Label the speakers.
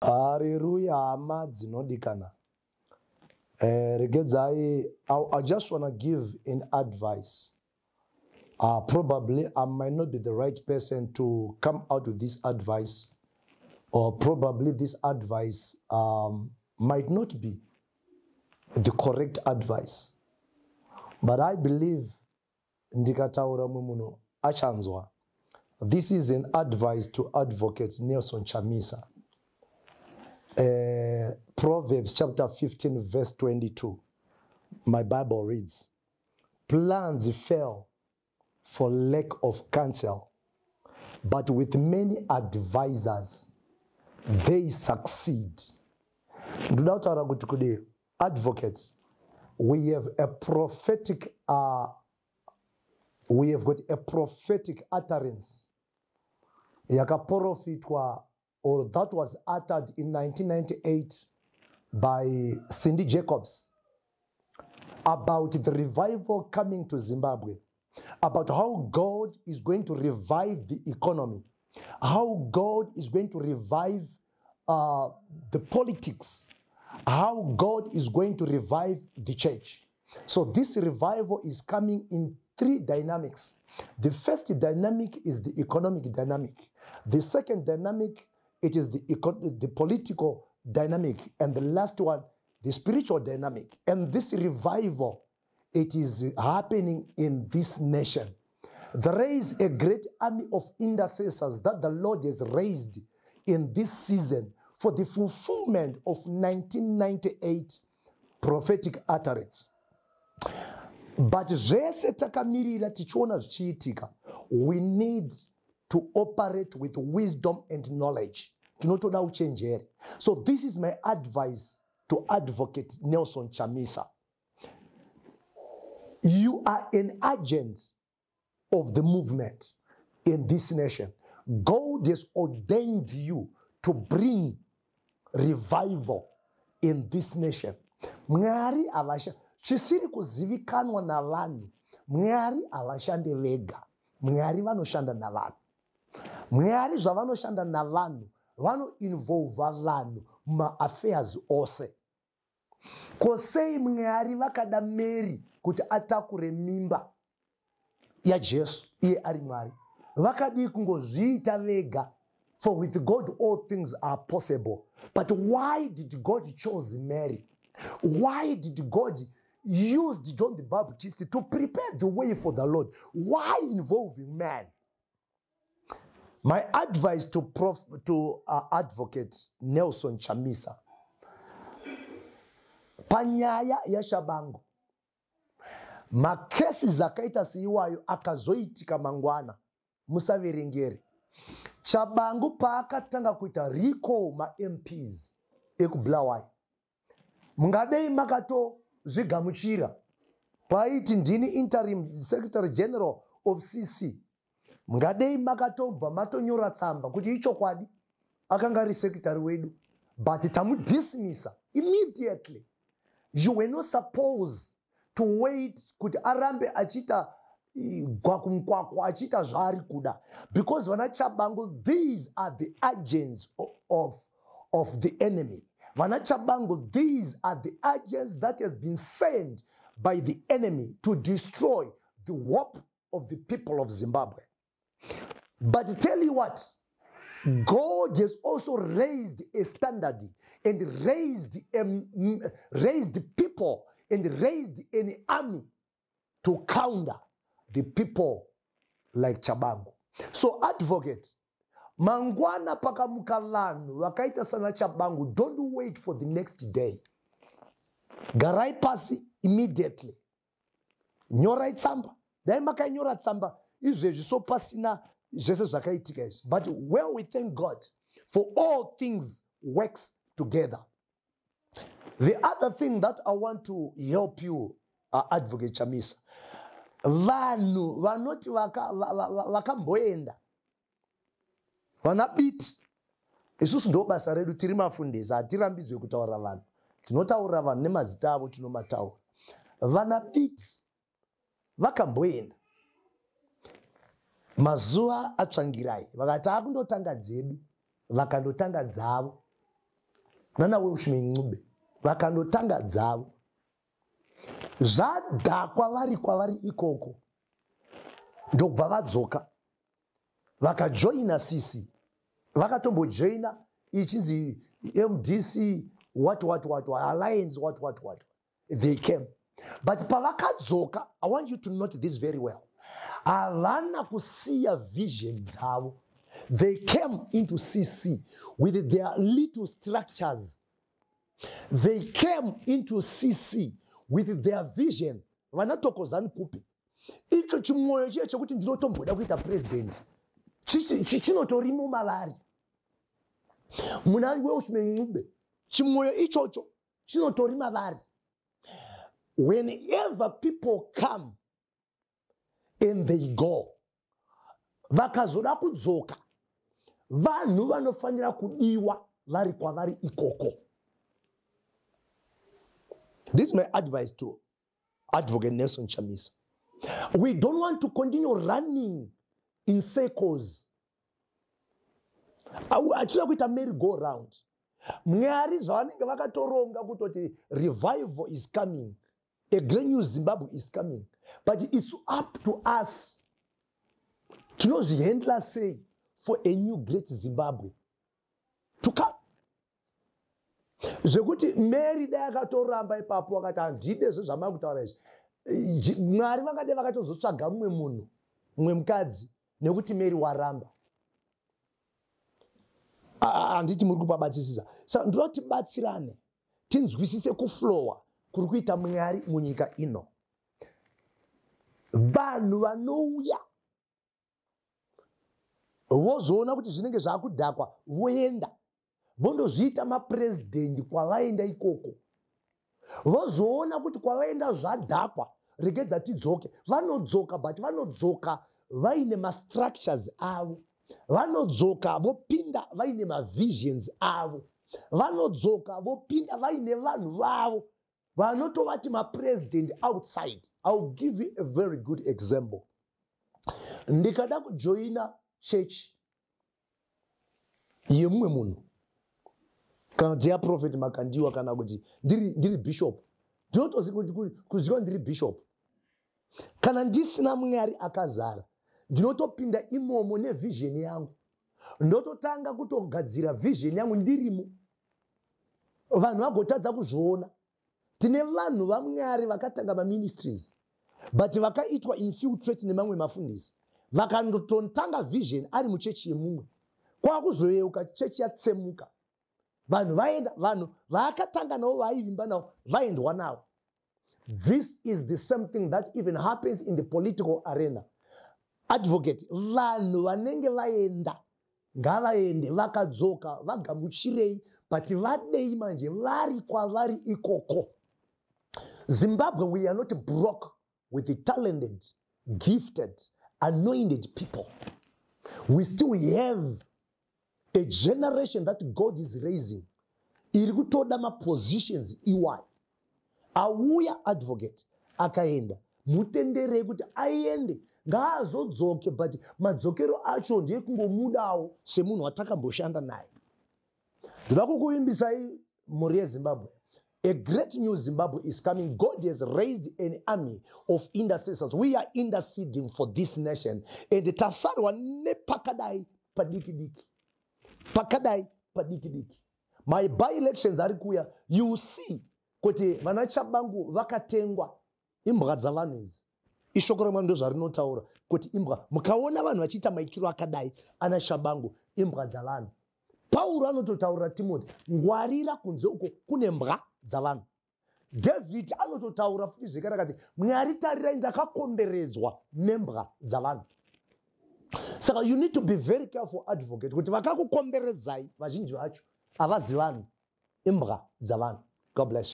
Speaker 1: Hareruya hama dzinodikana. Regedzai, I just want to give an advice. Probably I might not be the right person to come out with this advice, or probably this advice might not be the correct advice. But I believe ndikataura mumwe munhu achanzwa. This is an advice to Advocate Nelson Chamisa. Proverbs chapter 15 verse 22. My Bible reads, plans fail for lack of counsel, but with many advisors they succeed. Ndoda kutaura kuti kudi advocates, we have a prophetic we have got a prophetic utterance yakaprofitwa, or that was uttered in 1998 by Cindy Jacobs about the revival coming to Zimbabwe, about how God is going to revive the economy, how God is going to revive the politics, how God is going to revive the church. So this revival is coming in three dynamics. The first dynamic is the economic dynamic. The second dynamic, it is the political dynamic. And the last one, the spiritual dynamic. And this revival, it is happening in this nation. There is a great army of intercessors that the Lord has raised in this season for the fulfillment of 1998 prophetic utterance. But zvese takamirira tichiona zvichiitika, we need to operate with wisdom and knowledge. Tinotoda uchenjeri. So this is my advice to Advocate Nelson Chamisa. You are an agent of the movement in this nation. God has ordained you to bring revival in this nation. Mwari havasha chisiri kuzivikanwa navanhu. Mwari havashande vega. Mwari vanoshanda navanhu. Mwari zvavanoshanda navanhu, vanoinvolva vanhu mumaaffairs ose. Ko sei Mwari vakada Mary kuti atakure mimba yaJesu iye ari Mwari? Vakadii kungozviita vega? For with God all things are possible. But why did God chose Mary? Why did God use John the Baptist to prepare the way for the Lord? Why involving man? My advice to Advocate Nelson Chamisa, panyaya yaTshabangu, macases akaita seiwayo akazoitika mangwana, musaverengere. Tshabangu paakatanga kuita recall maMPs ekuBulawayo, mungadei makatozvigamuchira. Paiti ndini interim secretary general of CC, mungadei makatobva matonyora tsamba kuti ichokwadi akanga ari secretary wedu, but tamudismissa immediately. You were not supposed to wait kuti arambe achiita gwakumkwakwa, achiita zvaari kuda, because vana Tshabangu, these are the agents of the enemy. Vana Tshabangu, these are the agents that has been sent by the enemy to destroy the hope of the people of Zimbabwe. But tell you what, God has also raised a standard and raised people and raised an army to counter the people like Tshabangu. So Advocate, mangwana pakamuka vanhu vakaita sana Tshabangu, don't wait for the next day. Garai pasi immediately, nyorai tsamba. Dai makanyora tsamba izvezvi, so pasina zvese zvakaitika izvi. But well, we thank God for all things works together. The other thing that I want to help you, Advocate Chamisa, vanhu vanoti vakamboenda vana Biti, isusu ndo basa redu, tiri mafundisi, hatirambidzwe kutaura vanhu. Tinotaurira vanhu nemazita avo, tinomataura. Vana Biti vakamboenda mazuva aTsvangirai, vakati akundotanga dzedu, vakandotanga dzavo. Nana Welshman Ncube vakandotanga dzavo. Zvadhakwa vari kwavari ikoko, ndobva vadzoka vakajoina CC. Vakatombojoina ichinzi MDC what what what, what Alliance what what what. They came, but pavakadzoka, I want you to note this very well, havana kusiya vision dzavo. They came into CC with their little structures. They came into CC with their vision. Vana Thokozani Khupe, icho chimwoyo chiye chekuti ndinotomboda kuita president chinotorimo mavari. Muna Welshman Ncube chimwoyo ichocho chinotori mavari. Whenever people come and they go, vakazoda kudzoka, vanhu vanofanira kudiwa vari kwavari ikoko. This is my advice to Advocate Nelson Chamisa. We don't want to continue running in circles. Achida kuita merry go round. Mwari zvavanenge vakatoronga kutoti revival is coming, a great new Zimbabwe is coming, but it's up to us, tinozvihandla sei for a new great Zimbabwe to come. Zvekuti Mary dai akatoramba ipapo, akati, "Handide zvezvamai kutaura izvi." Mwari vakade vakatozotsvaga mumwe munhu, mumwe mukadzi, nekuti Mary waramba. Handiti muri kupabatisisa? Saka ndoda kuti tibatsirane, tinzwisise kuflowa kuri kuita Mwari munyika ino. Vanhu vanouya vozoona kuti zvinenge zvaakudhakwa, voenda vondozviita mapurezidendi kwavaenda ikoko. Vozoona kuti kwavaenda zvadhakwa, regedza tidzoke. Vanodzoka, but vanodzoka vaine mastructures avo. Vanodzoka vopinda vaine mavisions avo. Vanodzoka vopinda vaine vanhu vavo vanotovati mapresident outside. I will give you a very good example. Ndikada kujoina chechi yemumwe munhu, kana kuti yaProphet Makandiwa, kana kuti ndiri bishop, ndinotoziva ndiri bishop. Kana ndisina Mwari akazara, ndinotopinda imomo nevision yangu, ndototanga kutogadzira vision yangu ndirimo, vanhu vagotadza kuzviona. Tine vanhu vaMwari vakatanga maministries, but vakaitwa infiltrate nemamwe mafundisi, vakandototanga vision ari muchechi yemumwe. Kwakuzoyeuka chechi yatsemuka, vanhu vaenda, vanhu vaakatanga navo, vaaivimba navo, vaendwa navo. This is the same thing that even happens in the political arena, Advocate. Vanhu vanenge vaenda ngavaende, vakadzoka vagamuchirei, but vadei manje vari kwavari ikoko. Zimbabwe, we are not broke with the talented, gifted, anointed people. We still have a generation that God is raising iri kutoda mapositions iwayo. Auya advocate akaenda, mutenderei kuti aende, ngaazodzoke, but madzokero acho ndeekungomudawo semunhu watakamboshanda naye. Ndoda kukuvimbisai, mhuri yeZimbabwe, a great new Zimbabwe is coming. God has raised an army of intercessors. We are interceding for this nation, and tasarwa nepakadai padiki diki, pakadai padiki diki. My by elections ari kuuya, you see kuti vana Tshabangu vakatengwa, imbwa dzavanhu idzi. Ishoko raMwari ndo zvarinotaura kuti imbwa. Mukaona vanhu vachiita maitiro akadai, ana Tshabangu imbwa dzavanhu. Pauro anototaurira Timothy, "Ngwarira, kunze uko kune mbwa dzavanhu." David anototaura futi zvekare, akati, "Mwari, tarirai, ndakakomberedzwa nembwa dzavanhu." Saka you need to be very careful, Advocate, kuti vakakukomberedzai vazhinji vacho havazi vanhu, imbwa dzavanhu. God bless you.